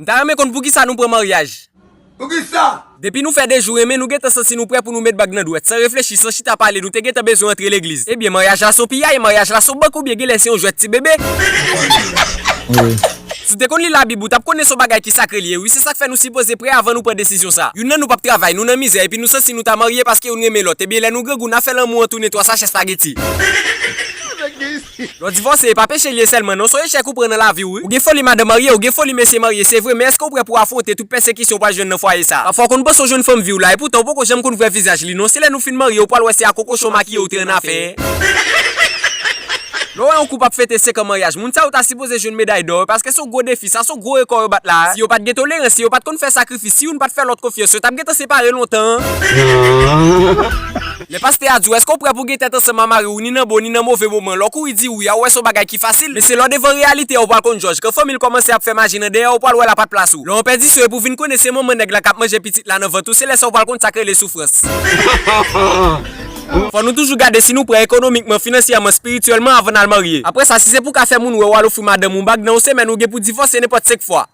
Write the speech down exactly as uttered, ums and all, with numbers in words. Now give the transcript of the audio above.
M ta renmen konn poukisa nou pran maryaj. Poukisa? Depi nou fè de jou renmen, nou gentan santi nou prè pou nou met bag nan dwèt. San reflechi, san chita pale, nou te gentan bezwen antre legliz. Ebyen, maryaj la se yon piyay, maryaj la se yon bank oubyen genlè se yon jwèt ti bebe. Si w te konn li Labib, ou t ap konnen se yon bagay ki sakre li ye, wi. Se sa k fè nou sipoze prè avan nou pran desizyon sa. Youn nan nou p ap travay, nou nan mizè, epi nou santi nou ta marye paske youn renmen lòt. Ebyen, lè nou grangou, n a fè lanmou an tounen twa sachè espageti. Lè w divòse, e pa peche li ye sèlman, non, se yon echèk ou pran nan lavi w, wi. Ou gen foli madanm marye, ou gen foli mesye marye, se vre, men èske w prè pou w afwonte tout pèsekisyon w pral jwenn nan fwaye sa a? Pafwa w konn panse w jwenn fanm vi w la, epoutan w poko janm konn vwè vizaj li, non. Se lè nou fin marye, ou pral wè se ak kokochon makiye w te annafè. Lè w wè yon koup ap fete senk an maryaj, moun sa yo ta sipoze jwenn meday dò, wi, paske se yon gwo defi, sa se yon gwo rekò yo bat la a. Si yo pa t gen tolerans, si yo pa t konn fè sakrifis, si youn pa t fè lòt konfyans, yo t ap gentan separe lontan. Lè pastè a di w, èske w prè pou gen tèt ansanm a mari w, ni nan bon, ni nan move moman? Lè w kouri di wi a, ou wè se yon bagay ki fasil. Men se lè w devan reyalite a, ou pral konn jòj. Kan fanmi l kòmanse ap fè maji nan dèyè, ou pral wè l ap at plas ou. Lè w an pèdisyon, epi w vin konnen se manman nèg la k ap manje pitit la nan vant ou, se lè sa w pral konn sa k rele soufrans. Fò nou toujou gade si nou prè ekonomikman, finansyèman, espirityèlman anvan n al marye. Apre sa, si se pou ka fè moun wè w al ofri madanm ou bag, nan yon semèn ou gen pou divòse nenpòt senk fwa.